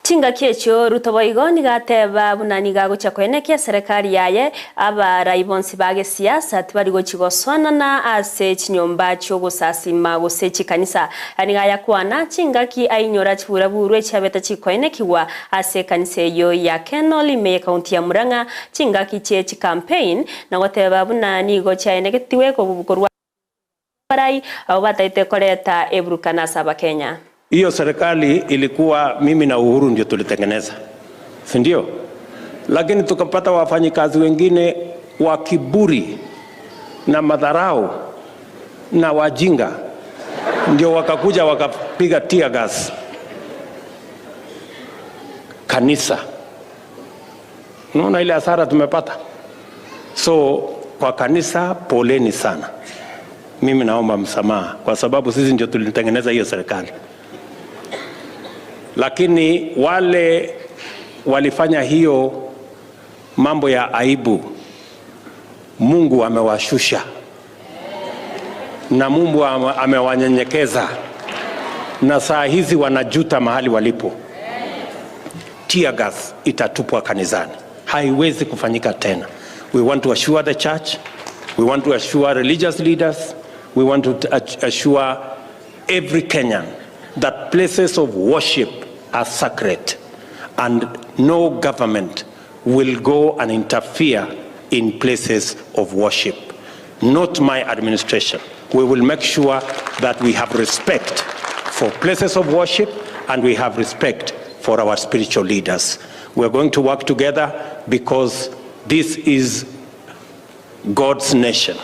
Chingaki echio Ruto boigo nigo ateba buna nigo agochia koenekia eserekari yaye abarai bonsi ba gesiasa tibari gochi gosoanana ase chinyomba chi'ogosasima gose chikanisa. Nigo ayakwana chingaki ainyora chiburaburu echiabete chikoenekigwa ase ekanisa eyio ya Kenol ime y'ekaunti ya Murang'a chingaki chie chicampaign na goteba buna nigo chiaenegetigwe korwa abarai abwo bataete koreta eburukano ase Abakenya. Hiyo serikali ilikuwa mimi na Uhuru ndio tulitengeneza, si ndio? Lakini tukapata wafanyikazi wengine wa kiburi na madharau na wajinga, ndio wakakuja wakapiga tear gas kanisa. Unaona ile hasara tumepata. So kwa kanisa, poleni sana. Mimi naomba msamaha kwa sababu sisi ndio tulitengeneza hiyo serikali, lakini wale walifanya hiyo mambo ya aibu, Mungu amewashusha na Mungu amewanyenyekeza, na saa hizi wanajuta mahali walipo. Tear gas itatupwa kanisani, haiwezi kufanyika tena. We want to assure the church, we want to assure religious leaders, we want to assure every Kenyan that places of worship are sacred and no government will go and interfere in places of worship. Not my administration. We will make sure that we have respect for places of worship and we have respect for our spiritual leaders. We are going to work together because this is God's nation.